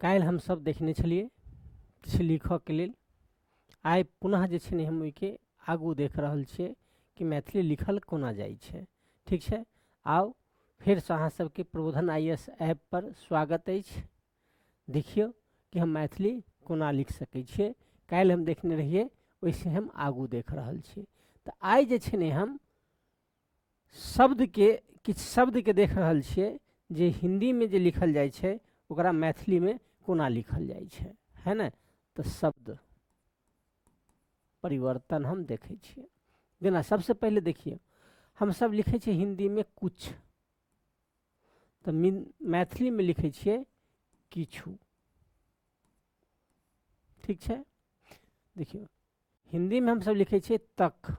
काल्हि हमसभ देखने छलियै किछु लिखऽके लेल। आइ पुनः जे छै ने हम ओहिके आगू देख रहल छियै कि मैथिली लिखल कोना जाइ छै। ठीक छै, आउ फेरसँ अहाँ सबके प्रबोधन I S ऐपपर स्वागत अछि। देखियौ कि हम मैथिली कोना लिख सकै छियै। काल्हि हम देखने रहियै, ओहिसँ हम आगू देख रहल छी। तऽ आइ जे छै ने हम शब्दके किछु शब्दके देख रहल छियै जे हिन्दीमे जे लिखल जाइ छै ओकरा मैथिलीमे कोना लिखल जाइ छै, है ने। तऽ शब्द परिवर्तन हम देखै छियै। जेना सबसँ पहिले देखियौ, हमसब लिखै छियै हिन्दीमे कुछ, तऽ मैथिलीमे लिखै छियै किछु। ठीक छै, देखियौ हिन्दीमे हमसब लिखै छियै तक,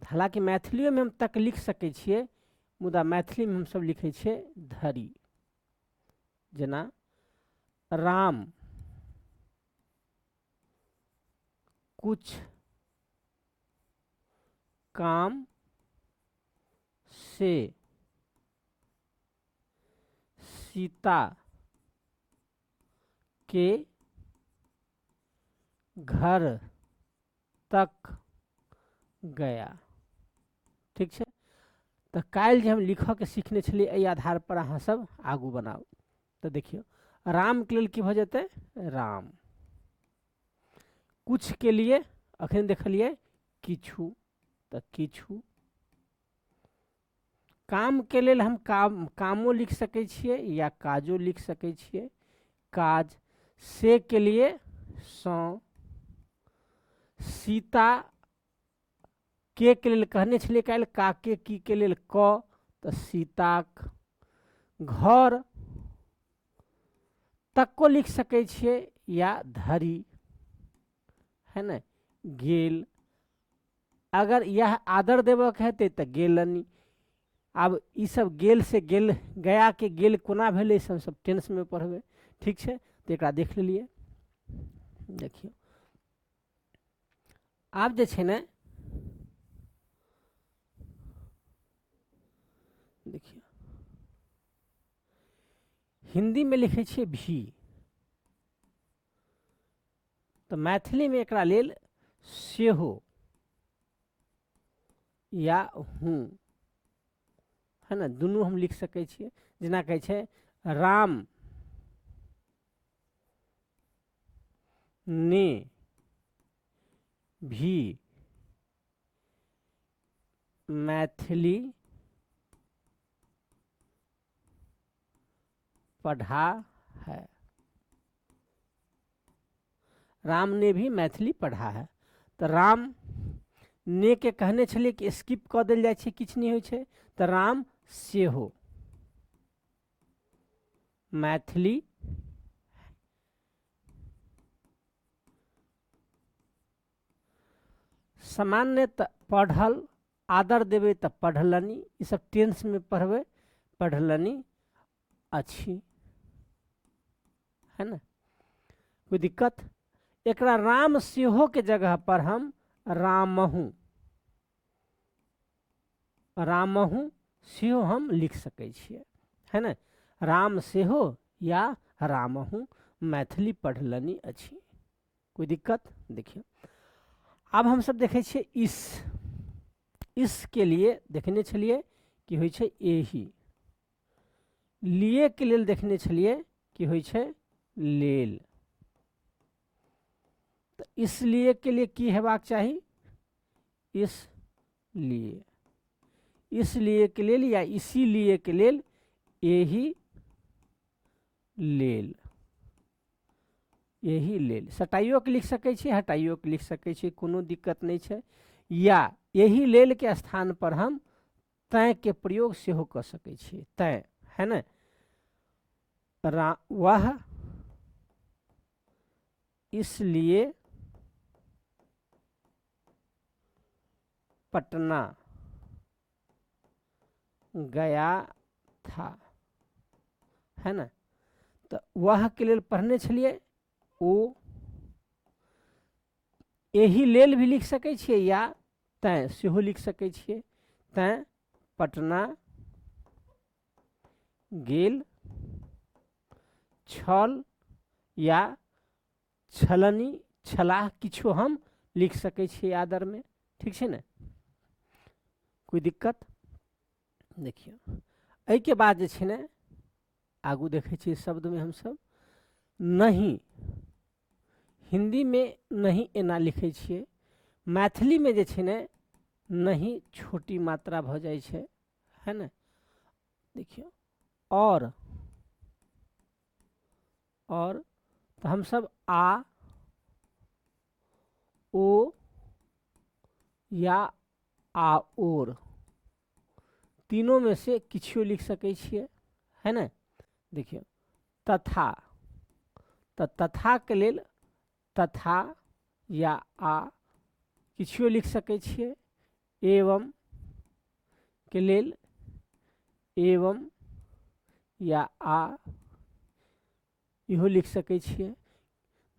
हालाँकि मैथिलियोमे हम तक लिख सकै छियै, मुदा मैथिलीमे हमसब लिखै छियै धरि। जेना राम कुछ काम से सीता के घर तक गया। ठीक छै, तऽ काल्हि जे हम लिखऽके सिखने छलियै एहि आधार पर अहाँ सब आगू बनाउ। तऽ देखियौ रामके लेल की भऽ जेतै, राम। कुछ के लिए अखन देखलियै किछु, तऽ किछु। काम के लेल हम कामो लिख सकै छियै या काजो लिख सकै छियै, काज। से के लिए सँ। सीता के लेल कहने छलियै काल्हि काके, की के लेल क, तऽ सीताक घर तको लिख सकै छियै या धरि, है ने। गेल, अगर यह आदर देबऽके हेतै तऽ गेलनि। आब ई सब गेल से गेल, गया के गेल कोना भेलै से हमसब टेंसमे पढ़बै। ठीक छै, तऽ एकरा देख लेलियै। देखियौ आब जे छै ने, देखियौ हिन्दीमे लिखै छियै भी, तऽ मैथिलीमे एकरा लेल सेहो या हूँ, है ने, दुनू हम लिख सकै छियै। जेना कहै छै राम ने भी मैथिली पढ़ा है, राम ने भी मैथिली पढ़ा है। तऽ राम ने के कहने छलियै कि स्किप कऽ देल जाइ छै, किछु नहि होइ छै, तऽ राम सेहो मैथिली सामान्य तऽ पढ़ल, आदर देबै तऽ पढ़लनि, ई सब टेंसमे पढ़बै, पढ़लनि अछि, है ने, कोई दिक्कत। एकरा राम सेहो के जगह पर हम रामहु, रामहु सेहो हम लिख सकै छियै, है ने। राम सेहो या रामहु मैथिली पढ़लनि अछि, कोई दिक्कत। देखियौ आब हम सब देखै छियै इस, इस के लिए देखने छलियै कि होइ छै एही, लिए के लेल देखने छलियै कि होइ छै लेल। तऽ इसलिए के लिए की हेबाक चाही, इसलिए, इसलिए के लेल या इसीलिए के लेल एही लेल, एही लेल। सटाइयो के लिख सकै छी, हटाइयो के लिख सकै छी, कोनो दिक्कत नहि छै। या एही लेल के स्थान पर हम तैं के प्रयोग सेहो कऽ सकै छियै, तैं, है ने। वह इसलिए पटना गया था, है ने। तऽ वह के लेल पढ़ने छलियै ओ, एही लेल भी लिख सकै छियै या तैं सेहो लिख सकै छियै, तैं पटना गेल छल या छलनि, छलाह, किछो हम लिख सकै छियै आदरमे। ठीक छै ने? कोइ दिक्कत? देखियौ, एहिके बाद जे छै ने आगू देखै छियै शब्दमे हमसभ नहि। हिन्दीमे नहि एना लिखै छियै, मैथिलीमे जे छै ने नहि छोटी मात्रा भऽ जाइ छै, है ने? देखियौ, और तऽ हमसभ आ, ओ या आओर तीनोमे से किछो लिख सकै छियै, है ने? देखियौ, तथा, तऽ तथाके लेल तथा या आ किछो लिख सकै छियै। एवं के लेल एवं या आ इहो लिख सकै छियै।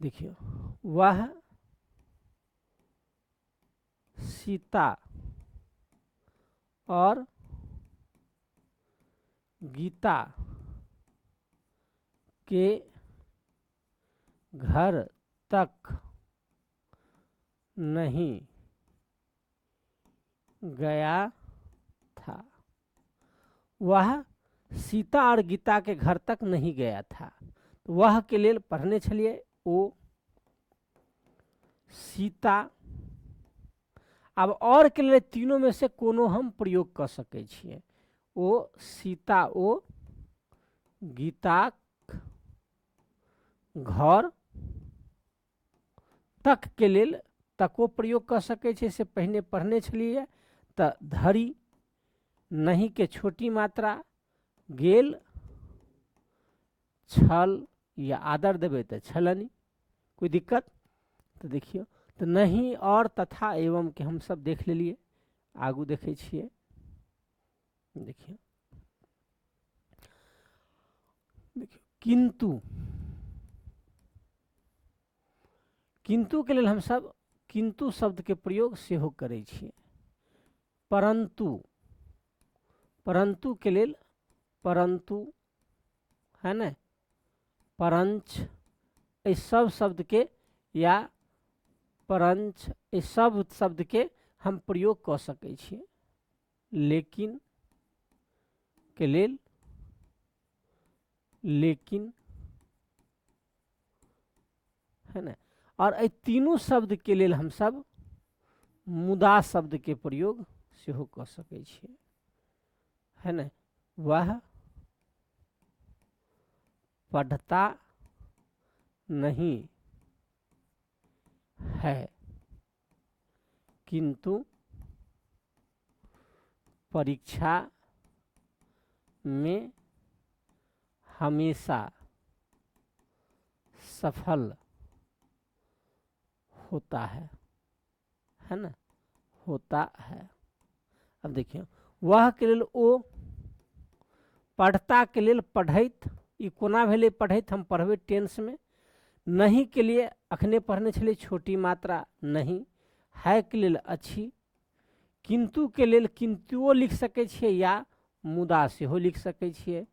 देखियौ, वह सीता और गीता के घर तक नहीं गया था। वह सीता और गीता के घर तक नहीं गया था। वह के लेल पढ़ने छलियै ओ, सीता, आब और के लेल तीनों में से कोनो हम प्रयोग कऽ सकै छियै। ओ सीता ओ गीताक घर तक के लेल तको प्रयोग कऽ सकै छै, से पहिने पढ़ने छलियै। तऽ धरि, नहीं के छोटी मात्रा, गेल छल या आदर देबै तऽ छलनि। कोइ दिक्कत? तऽ देखियौ, तऽ नहीं और तथा एवं के हमसब देख लेलियै। आगू देखै छियै, देखियौ देखियौ, किंतु, किंतु के लेल हमसब किंतु शब्दके प्रयोग सेहो करै छियै। परंतु, परंतु के लेल परंतु, है ने, परंच, एहि सब शब्दके या परंच, एहि सब शब्दके हम प्रयोग कऽ सकै छियै। लेकिन के लेल लेकिन, है ने। और एहि तीनू शब्दके लेल हमसब मुदा शब्दके प्रयोग सेहो कऽ सकै छियै, है ने। वह पढ़ता नहीं है किंतु परीक्षा में हमेशा सफल होता है, है ना, होता है। अब देखिए, वह के लेल ओ, पढ़ता के लेल पढ़ैत, ई कोना भेलै पढ़ैत, हम पढ़बै टेंसमे। नहीं के लिए अखने पढ़ने छलियै छोटी मात्रा नहीं, है के लेल अछि, किंतु के लेल किंतुओ लिख सकै छियै या मुदा सेहो लिख सकै छियै।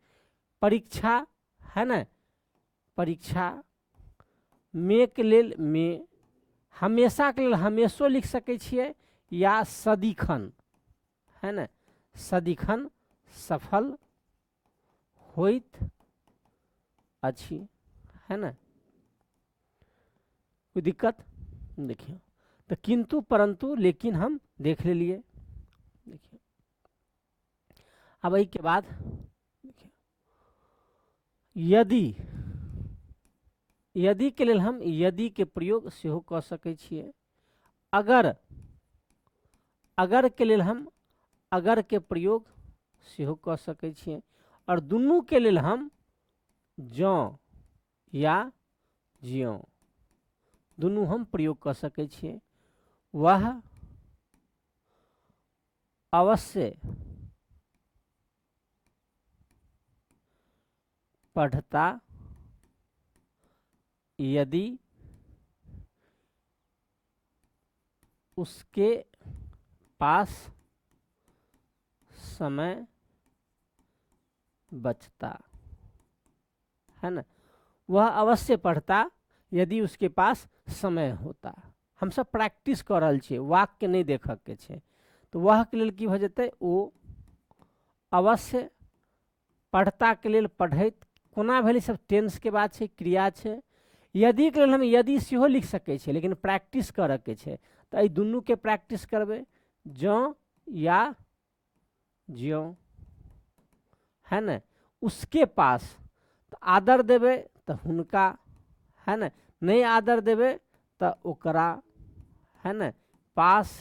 परीक्षा, है ने, परीक्षा मे के लेल मे, हमेशा के लेल हमेशो लिख सकै छियै या सदिखन, है ने, सदिखन सफल होइत अछि, है ने। कोई दिक्कत? देखियौ, तऽ किंतु परंतु लेकिन हम देख लेलियै। देखियौ, अब एहिके बाद देखियौ, यदि, यदि के लेल हम यदि के प्रयोग सेहो कऽ सकै छियै। अगर, अगर के लेल हम अगर के प्रयोग सेहो कऽ सकै छियै। और दुनू के लेल हम जँ या ज्यों दुनू हम प्रयोग कऽ सकै छियै। वह अवश्य पढ़ता यदि उसके पास समय बचता, है ना। वह अवश्य पढ़ता यदि उसके पास समय होता। हमसब प्रैक्टिस कऽ रहल छियै, वाक्य नहि देखऽके छै। तऽ वहके लेल की भऽ जेतै? ओ अवश्य, पढ़ताके लेल पढ़ैत। कोना भेलै? सब टेंसके बात छै, क्रिया छै। यदिके लेल हम यदि सेहो लिख सकै छियै, लेकिन प्रैक्टिस करऽके छै तऽ एहि दुनूके प्रैक्टिस करबै, जँ या ज्यों, है ने। उसके पास तऽ आदर देबै तऽ हुनका, है ने, नहि आदर देबै तऽ ओकरा, है ने। पास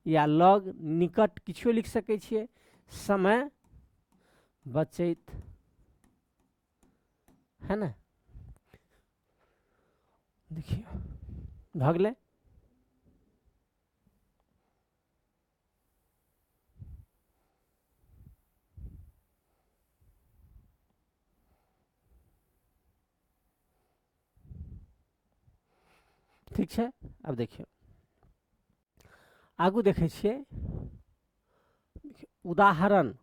या लग, निकट किछो लिख सकै छियै। समय बचैत, है ने। देखियौ, भऽ गेलै। ठीक छै, आब देखियौ आगू देखै छियै उदाहरण।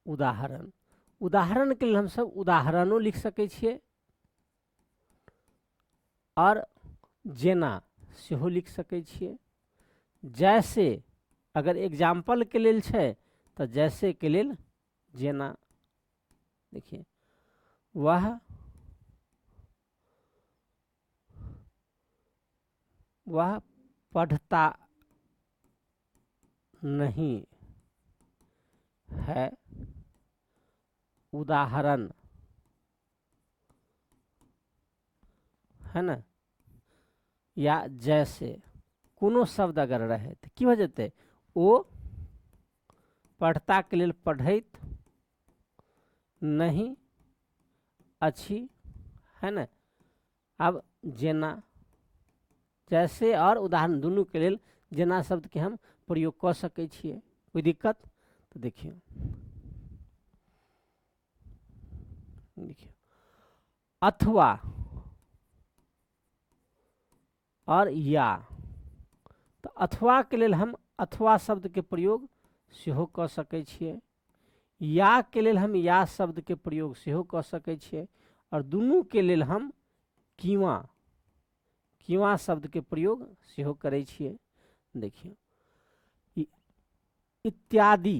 उदाहरण, उदाहरणके लेल हमसब उदाहरणो लिख सकै छियै आओर जेना सेहो लिख सकै छियै। जैसे अगर एग्जाम्पलके लेल छै तऽ जैसेके लेल जेना। देखिए, वह वह पढ़ता नहीं है, उदाहरण, है ने, या जैसे कोनो शब्द अगर रहै तऽ की भऽ जेतै? ओ पढ़ताके लेल पढ़ैत नहि अछि, है ने। आब जेना, जैसे आओर उदाहरण दुनूके लेल जेना शब्दके हम प्रयोग कऽ सकै छियै। कोइ दिक्कत? तऽ देखियौ, देखियौ अथवा आओर या। तऽ अथवाके लेल हम अथवा शब्दके प्रयोग सेहो कऽ सकै छियै, या के लेल हम या शब्दके प्रयोग सेहो कऽ सकै छियै, आओर दुनूके लेल हम किंवा, किंवा शब्दके प्रयोग सेहो करै छियै। देखियौ इत्यादि,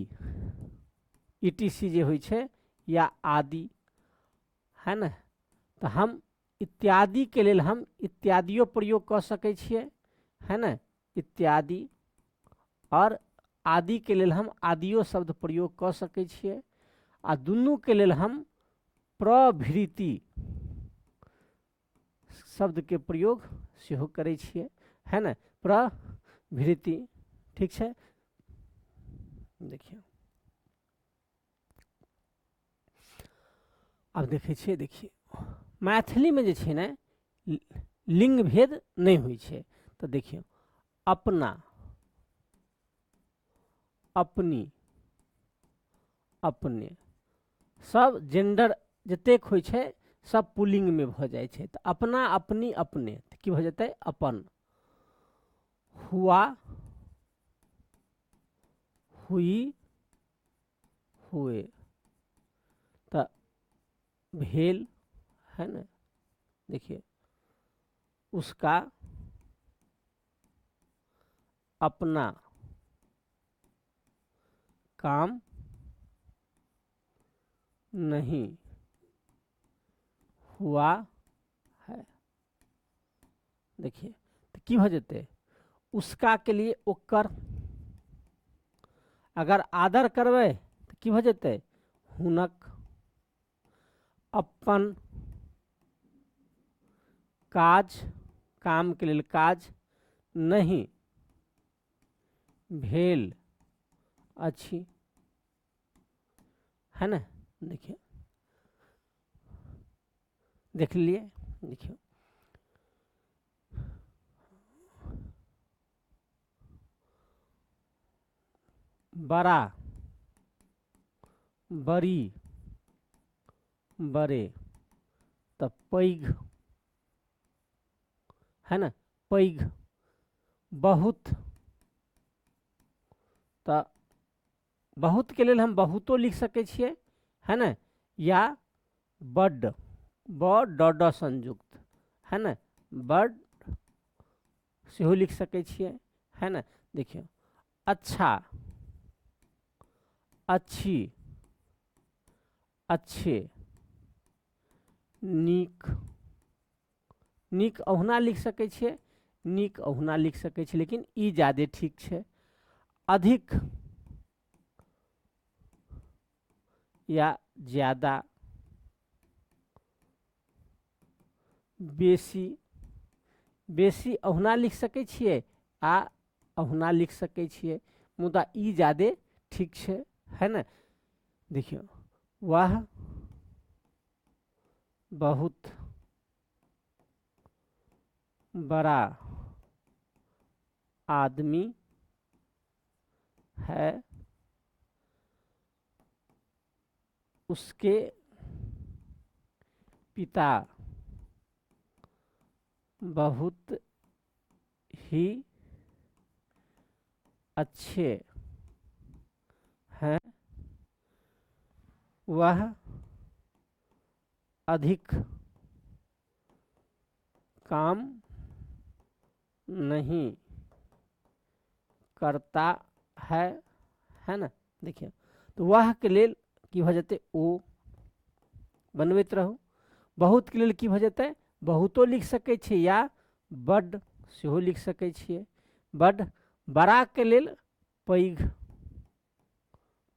ई जे होइ छै या आदि, है ने। तऽ हम इत्यादिके लेल हम इत्यादियो प्रयोग कऽ सकै छियै, है ने, इत्यादि। आओर आदिके लेल हम आदियो शब्द प्रयोग कऽ सकै छियै, आ दुनूके लेल हम प्रभृति शब्दके प्रयोग सेहो करै छियै, है ने, प्रभृति। ठीक छै, देखियौ आब देखै छियै। देखियौ मैथिलीमे जे छै ने लिंग भेद नहि होइ छै। तऽ देखियौ अपना, अपनी, अपने, सब जेंडर जतेक होइ छै सब पुल्लिंगमे भऽ जाइ छै। तऽ अपना, अपनी, अपने, तऽ की भऽ जेतै? अपन। हुआ, हुई, हुए, तऽ भेल, है ने। देखिए उसका अपना काम नहीं हुआ है। देखिए तो की भऽ जेतै? उसका के लिए ओकर, अगर आदर करबै तऽ की भऽ जेतै? हुनक। अपन काज, काम के लेल काज नहि भेल अछि, है ने। देखिए देख लिए। देखियौ बड़ा, बड़ी, बड़े, तऽ पैघ, है ने, पैघ। बहुत, तऽ बहुतके लेल हम बहुतो लिख सकै छियै, है ने, या बड, ब ड ड संयुक्त, है ने, बड सेहो लिख सकै छियै, है ने। देखियौ, अच्छा, अच्छी, अच्छे, नीक, नीक अहुना लिख सकै छियै, नीक अहुना लिख सकै छियै, लेकिन ई ज्यादे ठीक छै। अधिक या ज्यादा, बेसी, बेसी अहुना लिख सकै छियै आ अहुना लिख सकै छियै, मुदा ई ज्यादे ठीक छै, है ने। देखियौ, वह बहुत बड़ा आदमी है, उसके पिता बहुत ही अच्छे हैं, वह अधिक काम नहीं करता है, है ना। देखियौ, तऽ वह के लेल की भऽ जेतै, ओ बनबैत रहू। बहुत के लेल की भऽ जेतै, बहुतो लिख सकै छियै या बड सेहो लिख सकै छियै, बड। बड़ा के लेल पैघ,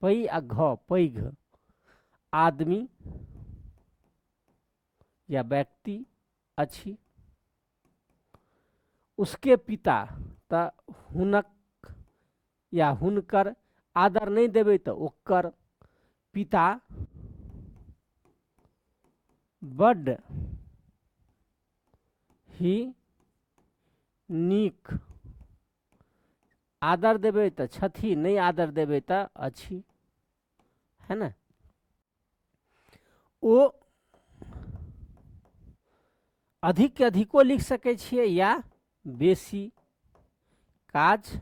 पै आ घ, पैघ आदमी या व्यक्ति अछि। उसके पिता तऽ हुनक या हुनकर, आदर नहि देबै तऽ ओकर पिता बड ही नीक, आदर देबै तऽ छथि, नहि आदर देबै तऽ अछि, है ने। ओ अधिक के अधिको लिख सकै छियै या बेसी काज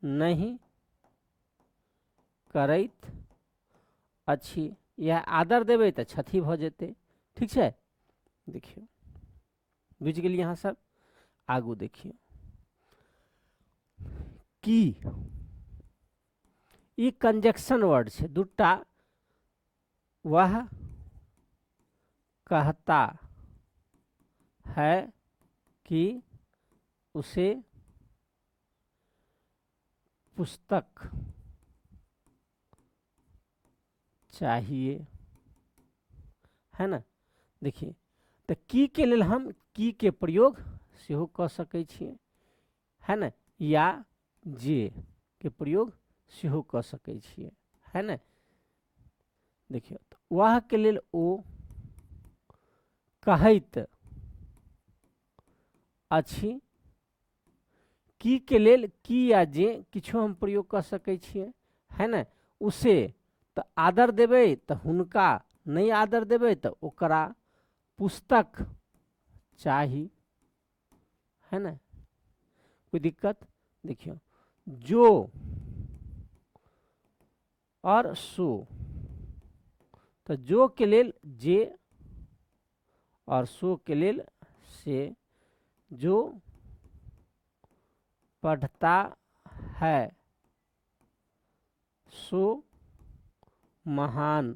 नहि करैत अछि, या आदर देबै तऽ छथि भऽ जेतै। ठीक छै, देखियौ बुझि गेलियै अहाँ सब। आगू देखियौ, की ई कंजक्शन वर्ड छै दूटा, वह कहता है कि उसे पुस्तक चाहिए, है ना। देखिए तऽ की के लेल हम की के प्रयोग सेहो कऽ सकै छियै, है ने, या जे के प्रयोग सेहो कऽ सकै छियै, है ने। देखियौ, तऽ वह के लेल ओ कहैत अछि, की के लेल की या जे किछो हम प्रयोग कऽ सकै छियै, है ने। उसे तऽ आदर देबै तऽ हुनका, नहि आदर देबै तऽ ओकरा पुस्तक चाही, है ने। कोई दिक्कत? देखियौ, जो और सो, तऽ जो के लेल जे और सो के लेल से। जो पढ़ता है सो महान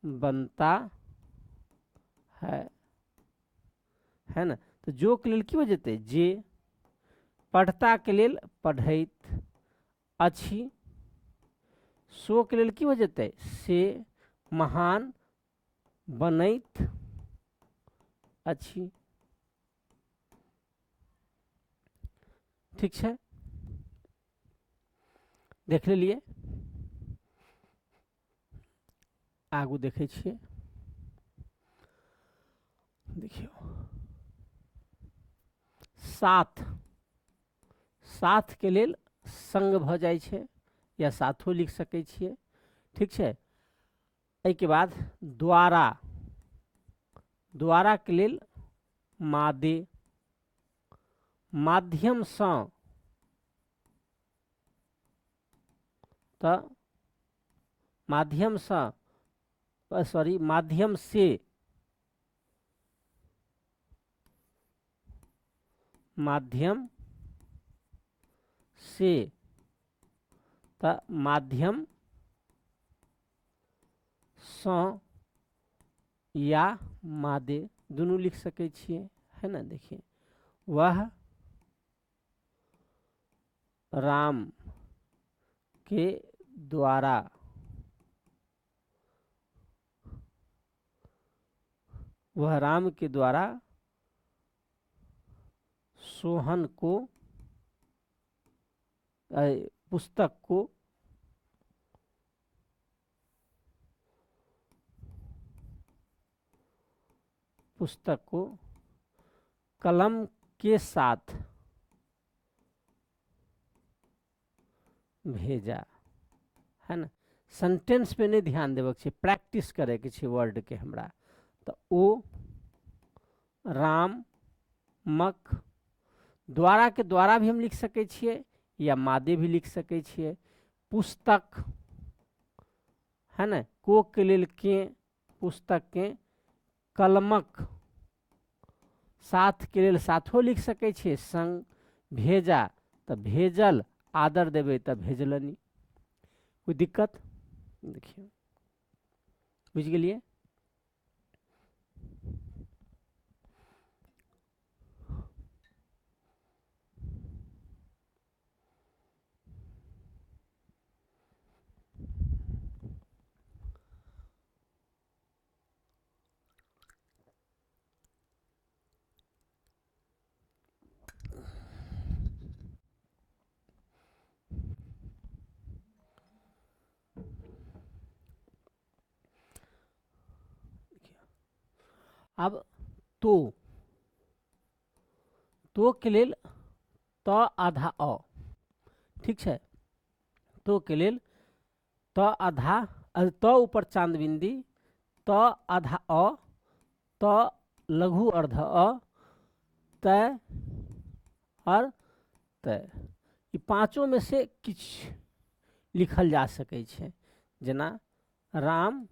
बनता है, है ने। तऽ जो के लेल की हो जेतै, जे। पढ़ता के लेल पढ़ैत अछि, सो के लेल की हो जेतै, से महान बनैत अछि। ठीक छै, देख लेलियै। आगू देखै छियै, देखियौ साथ, साथके लेल संग भऽ जाइ छै या साथो लिख सकै छियै। ठीक छै, एहिके बाद द्वारा, द्वाराके लेल मादे, माध्यमसँ तऽ माध्यमसँ, सॉरी, माध्यम से, माध्यम से, तऽ माध्यम सँ या मादे दुनू लिख सकै छियै, है ना। देखिए, वह राम के द्वारा वह राम के द्वारा सोहन को पुस्तक को पुस्तक को कलम के साथ भेजा, है ना। सेंटेंस पे नहीं ध्यान देबक छै, प्रैक्टिस करे के छै वर्ड के हमरा। तऽ ओ राम मक द्वारा के द्वारा भी हम लिख सकै छियै या मादे भी लिख सकै छियै। पुस्तक, है ना, को के लेल के, पुस्तक के, कलमक साथ के लेल साथो लिख सकै छियै, संग भेजा तऽ भेजल, आदर देबै तऽ भेजलनि। कोइ दिक्कत? देखियौ, बुझि गेलियै। अब तो, तो के लेल त आधा अ, ठीक छै। तो के लेल त आधा, त ऊपर चांद बिंदी, त आधा अ, त लघु अर्ध अ, तय और तय, ई पांचों में से किछु लिखल जा सकै छै। जेना राम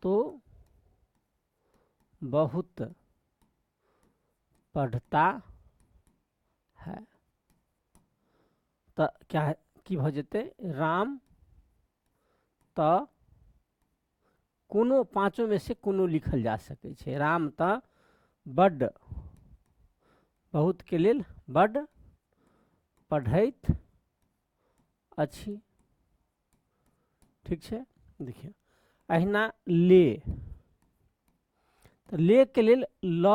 तो बहुत पढ़ता है, तऽ क्या की भऽ जेतै, राम तऽ कोनो पाँचों में से कोनो लिखल जा सकै छै। राम तऽ बड्ड, बहुत के लेल बड्ड पढ़ैत अछि, ठीक छै। देखियौ, अहिना ले, तऽ ले के लेल ल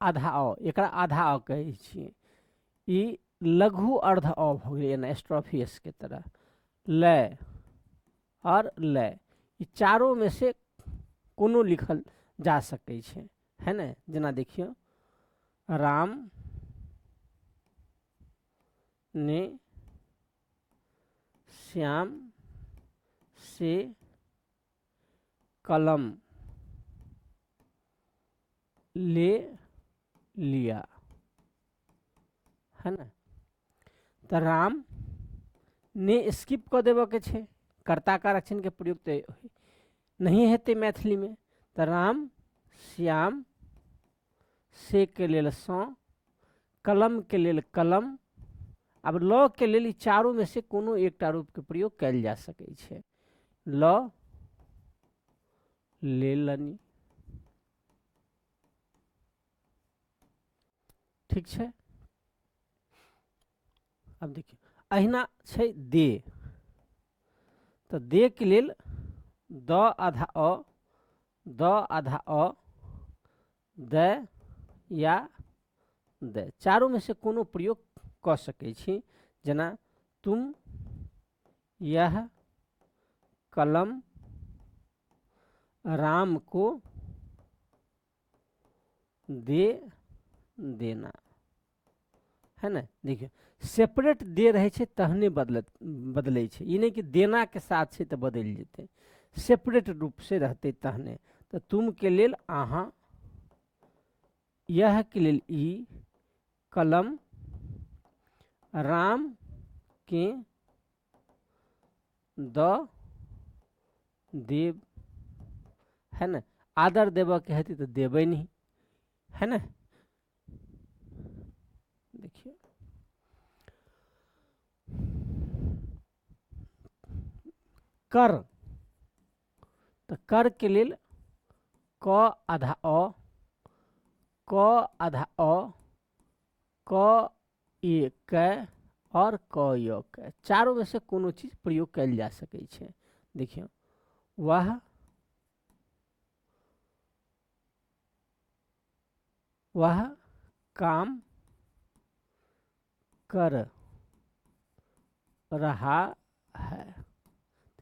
आधा अ, एकरा आधा अ कहै छियै, ई लघु अर्ध अ भऽ गेलै, एना एस्ट्रोफी एस के तरह। लय और लय, ई चारो में से कोनो लिखल जा सकै छै, है ने। जेना देखियौ, राम ने श्याम से कलम ले लिया, है ना। तऽ राम ने स्किप कऽ देबऽ के छै, कर्ता कारक चिन्ह के प्रयोग तऽ नहीं हेतै मैथिली में। तऽ राम श्याम से के लेल सँ, कलम के लेल कलम, आब ल के लेल ई चारू में से कोनो एकटा रूप के प्रयोग कयल जा सकै छै। ल लेलनि, ठीक छै। आब देखियौ, अहिना छै दे, तऽ दे के लेल द आधा अ, द आधा अ, द या द, चारू में से कोनो प्रयोग कऽ सकै छी। जेना तुम यह कलम राम को दे देना, है ना। देखियौ, सेपरेट दे रहै छै तहने बदलै छै, ई नहि कि देना के साथ छै तऽ बदलि जेतै, सेपरेट रूप से रहतै तहने। तऽ तुम के लेल अहाँ, यह के लेल ई, कलम राम के द देब, है ने? आदर देबऽके हेतै तऽ देबै नहि, है ने? देखियौ, कर, तऽ करके लेल क आधा अ, क आधा अ, क ए क आओर क य क, चारू में से कोनो चीज प्रयोग कयल जा सकै छै। देखियौ, वह वह काम कर रहा है,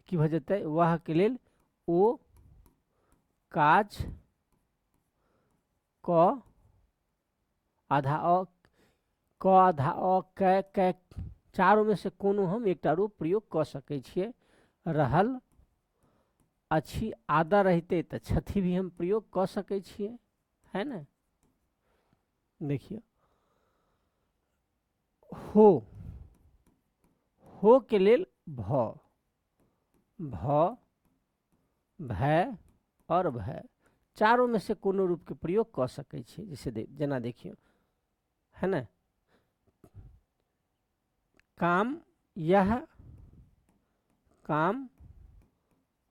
की भऽ जेतै? वह के लेल ओ काज क आधा अ, क आधा अ, क क, चारूमे से कोनो हम एकटा रूप प्रयोग कऽ सकै छियै। रहल अछि, आदर रहितै तऽ छथि भी हम प्रयोग कऽ सकै छियै, है ने? देखियौ, हो, हो के लेल भ, भ, भय आओर भय, चारोमे से कोनो रूपके प्रयोग कऽ सकै छियै। जैसे जेना देखियौ, है ने? काम, यह काम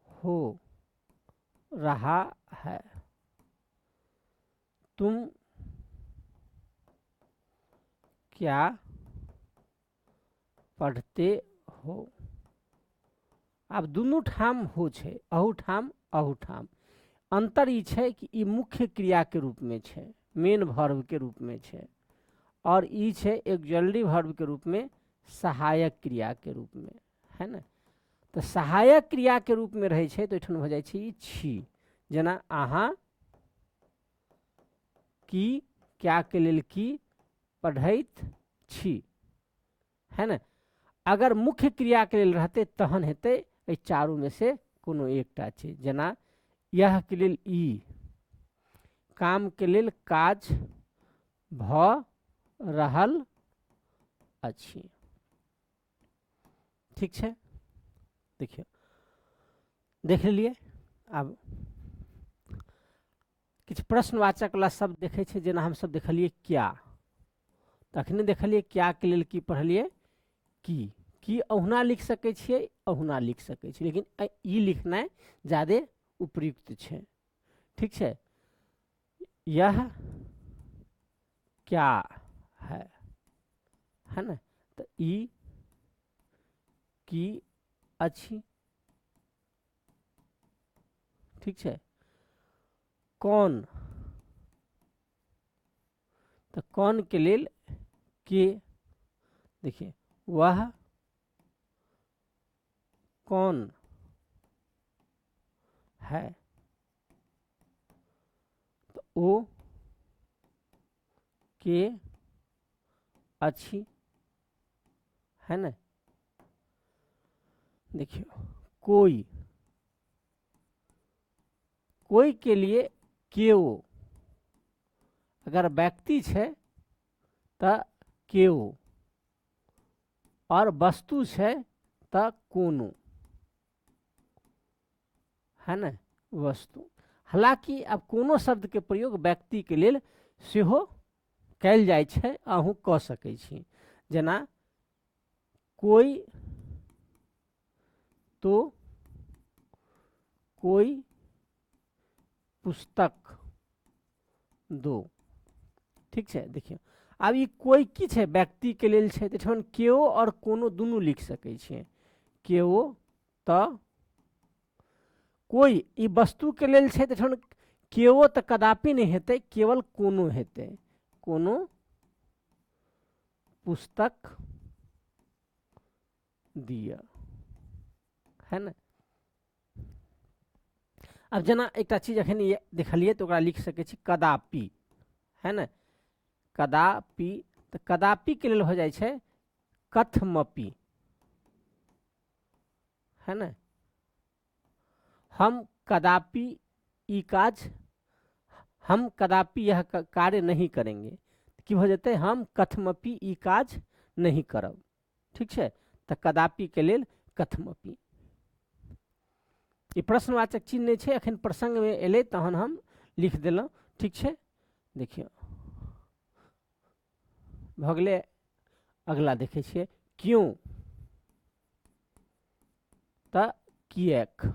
हो रहा है, तुम क्या पढ़ते हो। आब दुनू ठाम हो छै, अहू ठाम अहू ठाम। अन्तर ई छै कि ई मुख्य क्रियाके रूपमे छै, मेन वर्बके रूपमे छै, आओर ई छै एक्जुअली वर्बके रूपमे, सहायक क्रियाके रूपमे, है ने? तऽ सहायक क्रियाके रूपमे रहै छै तऽ ओहिठाम भऽ जाइ छै ई छी। जेना अहाँ की, क्या के लेल की पढ़ैत छी, है ने? अगर मुख्य क्रियाके लेल रहतै तहन हेतै एहि चारूमे से कोनो एकटा चीज। जेना यहके लेल ई, कामके लेल काज भऽ रहल अछि। ठीक छै, देखियौ, देख लेलियै। आब किछु प्रश्नवाचक वला शब्द देखै छै, जेना हमसब देखलियै क्या, तखने देखलियै क्या के लेल की पढ़लियै? की। की अहुना लिख सकै छियै, अहुना लिख सकै छियै, लेकिन ई लिखनाइ ज्यादे उपयुक्त छै। ठीक छै, यह क्या है, है ने? तऽ ई की अछि। ठीक छै, कौन, तऽ कौन के लेल के। देखिए, वह कौन है, तऽ ओ के अछि, है ने? देखियौ, कोई, कोई के लिए केओ, अगर व्यक्ति छै तऽ केओ, और वस्तु छै तऽ कोनो, है ने? वस्तु। हालांकि आब कोनो शब्दके प्रयोग व्यक्तिके लेल सेहो कयल जाइ छै, अहूँ कऽ सकै छी। जेना कोई तो कोई पुस्तक दो। ठीक छै, देखियौ, आब ई कोई की छै? व्यक्तिके लेल छै, तऽ एहिठाम केओ आओर कोनो दुनू लिख सकै छियै। केओ तऽ कोई, ई वस्तुके लेल छै, तऽ एहिठाम केओ तऽ कदापि नहि हेतै, केवल कोनो हेतै। कोनो पुस्तक दिअ, है ने? आब जेना एकटा चीज एखन देखलियै तऽ ओकरा लिख सकै छी कदापि, है ने? कदापि, तऽ कदापिके लेल हो जाइ छै कथमपि, है ने? हम कदापि ई काज, हम कदापि यह कार्य नहीं करेंगे, की भऽ जेतै? हम कथमपि ई काज नहीं करब। ठीक छै, तऽ कदापि के लेल कथमपि। ई प्रश्नवाचक चिन्ह नहि छै, एखन प्रसंगमे एलै तहन हम लिख देलहुँ। ठीक छै, देखियौ भऽ गेलै। अगला देखै छियै क्यों, तऽ किएक।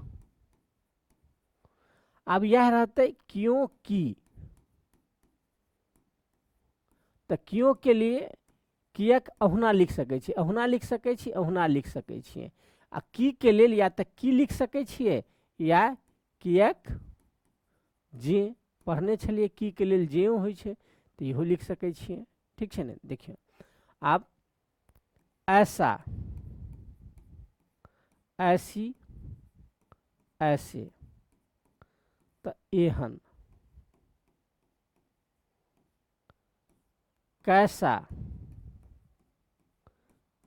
आब इएह रहतै क्यों की, तऽ क्यों के लिए किएक अहुना लिख सकै छी, अहुना लिख सकै छी, अहुना लिख सकै छियै। आ की के लेल या तऽ की लिख सकै छियै या किएक, जे पढ़ने छलियै की के लेल जेओ होइ छै, तऽ इहो लिख सकै छियै। ठीक छै ने। देखियौ आब ऐसा, ऐसी, ऐसे, तऽ एहन, कैसा,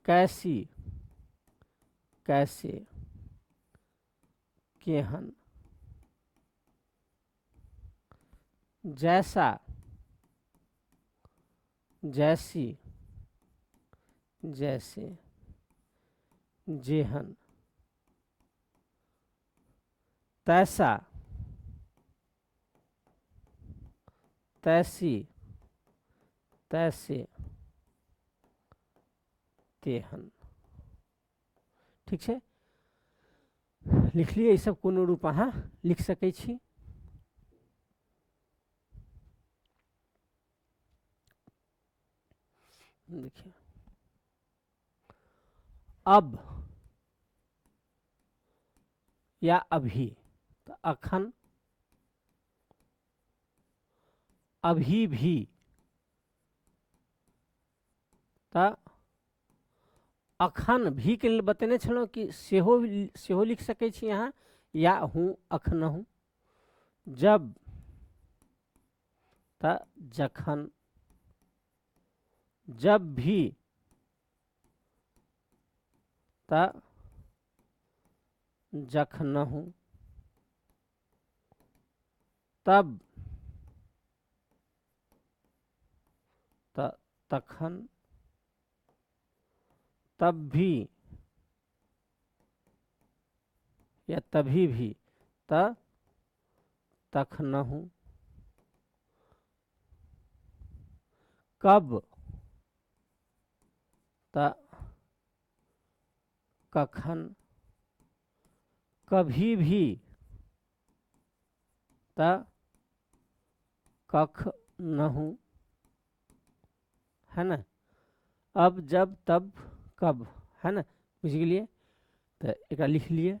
कैसी, कैसे, केहन, जैसा, जैसी, जैसे, जेहन, तैसा, तैसी, तैसे, तेहन। ठीक छै, लिखलियै। ई सब कोनो रूप अहाँ लिख सकै छी। देखियौ अब या अभी, तऽ अखन, अभी भी, तऽ अखन भी के लेल बतेने छलहुँ कि सेहो सेहो लिख सकै छी अहाँ, या हूँ अखनहु। जब, तऽ जखन, जब भी, तऽ जखनहु, तब, तऽ तखन, तब भी या तभी भी, तऽ तखनहु, कब, तऽ कखन, कभी भी, तऽ कखनहु, है ने। अब, जब, तब, कब, है ने, बुझि गेलियै। तऽ एकरा लिख लिअ।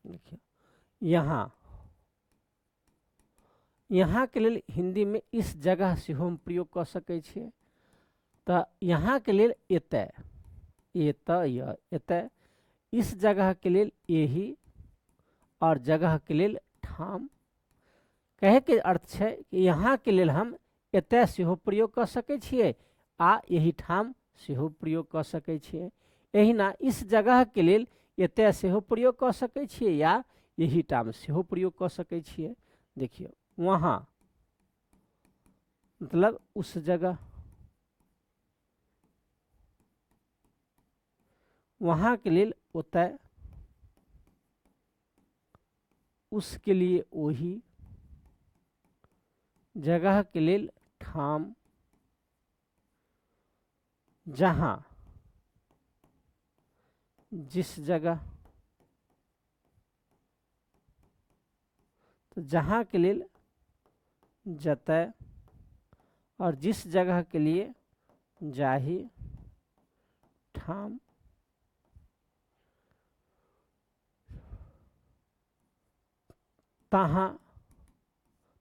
देखियौ यहाँ, यहाँ के लेल हिंदी में इस जगह सेहो हम प्रयोग कऽ सकै छियै। तऽ यहाँ के लेल एतय, एतय, एतय, इस जगह के लेल एही, और जगह के लेल ठाम। कहे के अर्थ छै कि यहाँ के लेल हम एतय सेहो प्रयोग कऽ सकै छियै आ एही ठाम सेहो प्रयोग कऽ सकै छियै। एहिना इस जगह के लेल एतय सेहो प्रयोग कऽ सकै छियै या एही ठाम सेहो प्रयोग कऽ सकै छियै। देखियौ वहाँ मतलब उस जगह, वहाँ के लेल ओतय, उसके लिए ओही, जगह के लेल ठाम, जहाँ, जिस जगह, तो जहाँ के लेल जतय और जिस जगह के लिए जाही ठाम। तहाँ,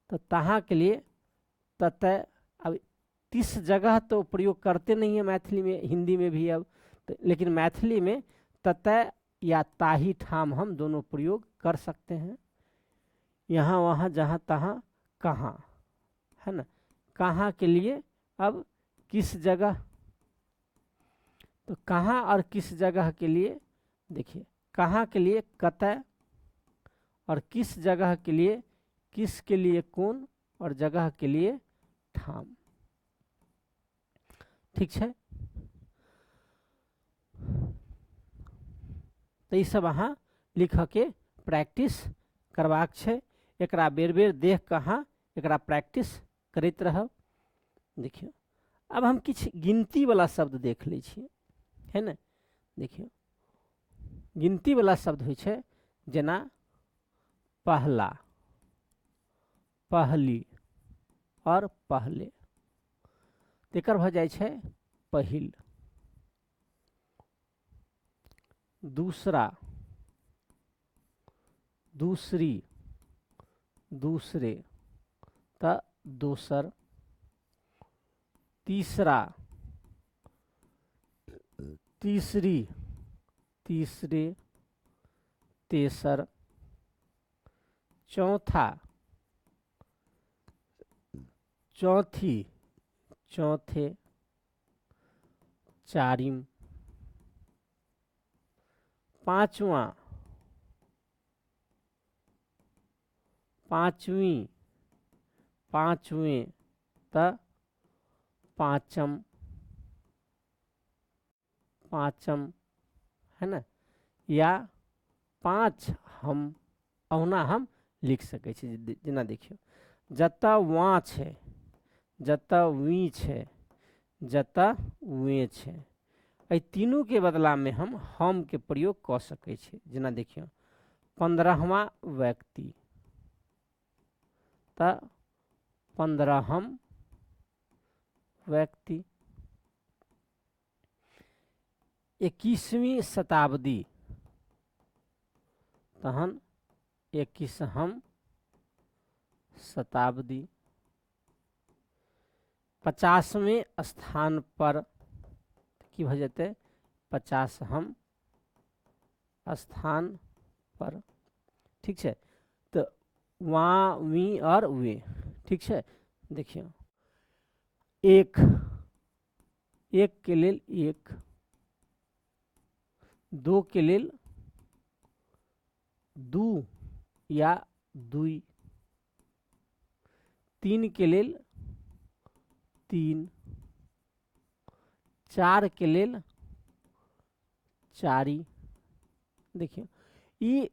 तो तहाँ के लिए ततय। अब 30 जगह तो प्रयोग करते नहीं है मैथिली में, हिंदी में भी अब तो, लेकिन मैथिली में ततय या ताही ठाम हम दोनों प्रयोग कर सकते हैं। यहाँ वहाँ जहाँ तहाँ कहाँ, है ना। कहाँ के लिए अब किस जगह, तो कहाँ और किस जगह के लिए देखिए, कहाँ के लिए कतय और किस जगह के लिए, किस के लिए कोन और जगह के लिए ठाम। ठीक छै, तऽ ई सब अहाँ लिखऽके प्रैक्टिस करबाक छै। एकरा बेर बेर देख कऽ अहाँ एकरा प्रैक्टिस करैत रहब। देखियौ आब हम किछु गिनतीवला शब्द देख लै छियै, है ने। देखियौ गिनतीवला शब्द होइ छै जेना पहला, पहली और पहले, तेकर भऽ जाइ छै पहिल। दूसरा, दूसरी, दूसरे, तऽ दोसर। तीसरा, तीसरी, तीसरे, तेसर। चौथा, चौथी, चौथे, चारिम। पांचवा, पांचवी, पांचवें, त पांचम, पांचम, है ना। या पाँच हम, अहुना हम लिख सकै छी। जेना देखियौ जतऽ वा छै, जतऽ वी छै, जतऽ वे छै, एहि तीनूके बदलामे हम के प्रयोग कऽ सकै छी। जेना देखियौ 15वां व्यक्ति, तऽ 15हम व्यक्ति। 21वीं शताब्दी, तहन 21हम शताब्दी। 50वें स्थान पर की भऽ जेतै, 50हम स्थान पर। ठीक छै, तऽ वा, वी और वे। ठीक छै, देखियौ एक, एक के लेल एक, दो के लेल दू या दुई, तीन के लेल तीन, चार के लेल चारि। देखियौ ई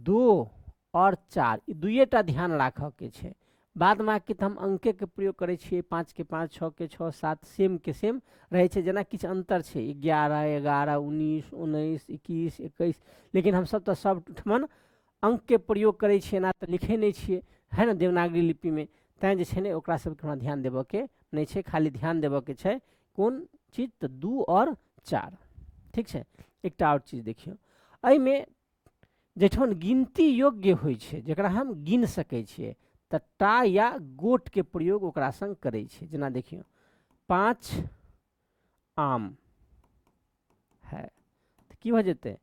दो और चार, ई दुइएटा ध्यान राखऽके छै। बाद बाकी तऽ हम अंकेके प्रयोग करै छियै, 5 के 5, 6 के 6, 7, सेम के सेम रहै छै, जेना किछु अन्तर छै 11, 11, 19, 19, 21, 21, लेकिन हमसब तऽ सब ठमन अंकके प्रयोग करै छियै, एना तऽ लिखै नहि छियै, है ने, देवनागरी लिपिमे। तैँ जे छै ने ओकरा सबके हमरा ध्यान देबऽके नहि छै, खाली ध्यान देबऽके छै कोन चीज, तऽ 2 और 4। ठीक छै, एकटा आओर चीज देखियौ, एहिमे जाहिठाम गिनती योग्य होइ छै, जकरा हम गिन सकै छियै, तऽ टा या गोटके प्रयोग ओकरा संग करै छै। जेना देखियौ 5 आम है, तऽ की भऽ जेतै,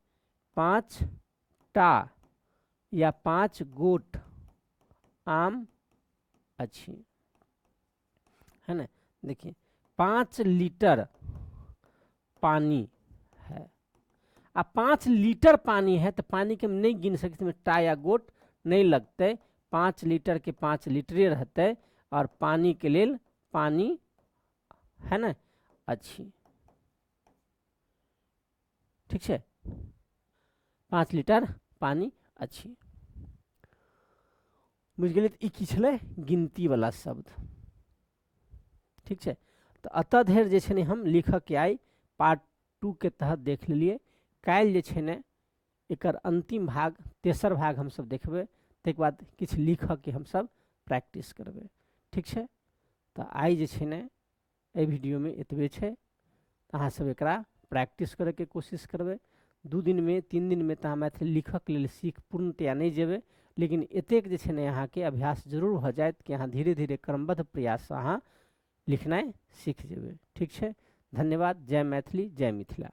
5 टा या 5 गोट आम अछि, है ने। देखिए 5 लीटर पानी है, आ 5 लीटर पानी है तो पानी के हम नहीं गिन सकते, में टा या गोट नहीं लगते, 5 लीटर के 5 लीटरे रहते और पानी के लेल पानी, है ना, अच्छी। ठीक है, 5 लीटर पानी अच्छी। बुझि गेलियै? तऽ ई की छलै, गिनती वाला शब्द। ठीक छै, तऽ एतऽ धरि जे छै ने हम लिखऽके आइ पार्ट 2 के तहत देख लेलियै। काल्हि जे छै ने एकर अंतिम भाग, तेसर भाग हमसब देखबै, ताहिके बाद किछु लिखऽके हमसब प्रैक्टिस करबै। ठीक छै, तऽ आइ जे छै ने एहि वीडियोमे एतबे छै। अहाँ सब एकरा प्रैक्टिस करैके कोशिश करबै। 2 दिनमे 3 दिनमे तऽ अहाँ मैथिली लिखऽके लेल सीख पूर्णतया नहि जेबै, लेकिन एतेक जे छै ने अहाँके अभ्यास जरूर भऽ जायत कि अहाँ धीरे धीरे क्रमबद्ध प्रयाससँ अहाँ लिखनाइ सीख जेबै। ठीक छै, धन्यवाद। जय मैथिली, जय मिथिला।